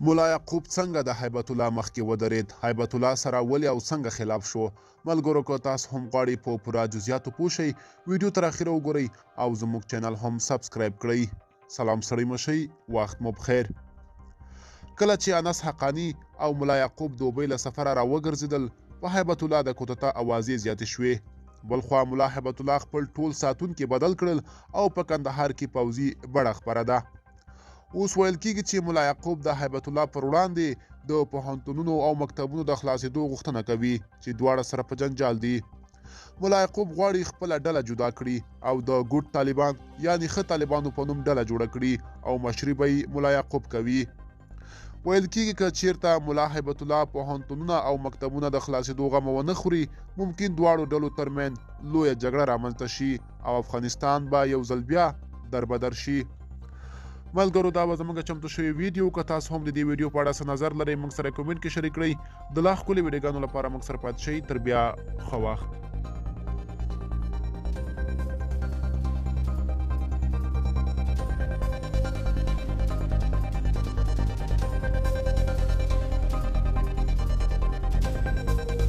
ملا یعقوب څنګه د هیبت الله مخکې ودرید؟ هیبت الله سره ولې او څنګه خلاف شو؟ ملګرو که تاسو هم غواړئ په پوره جزئیاتو پوه شئ، ویډیو تر اخیره وګورئ او زموږ چینل هم سبسکرایب کړئ. سلام سړی مشئ، وخت مو بخیر. کله چې انس حقاني او ملا یعقوب دوبۍ له سفره راوګرځېدل، په هیبت الله د کودتا اوازې زیاتې شوې. بلخوا ملا هیبت الله خپل ټول ساتونکي بدل کړل او په کندهار کې پوځي بڼه خپره ده. اوس ویل کیږي چې ملا یعقوب د هیبت الله پر وړاندې د پوهنتونونو او مکتبونو د خلاصېدو غوښتنه کوي چې دواړه سره په جنجال دي. ملا یعقوب غواړي خپله ډله جدا کړي او د ګوډ طالبان یعنی ښه طالبانو په نوم ډله جوړه کړي او مشري به یې ملا یعقوب کوي. ویل کیږي که چیرته ملا هیبت الله پوهنتونونه او مکتبونه د خلاصېدو غمه ونه خوري، ممکن دواړو ډلو ترمنځ لویه جګړه رامنځته شي او افغانستان به یو ځل بیا دربدر شي. ملګرو دا به زموږ چمتو شوی ویډیو. که تاسو هم د دې ویډیو په اړه څه نظر لرئ، موږ سره کومنټ کې شریک کړئ. د لا ښکلي ویډیوګانو لپاره موږ سره پاتې شئ. تر بیا ښه وخت.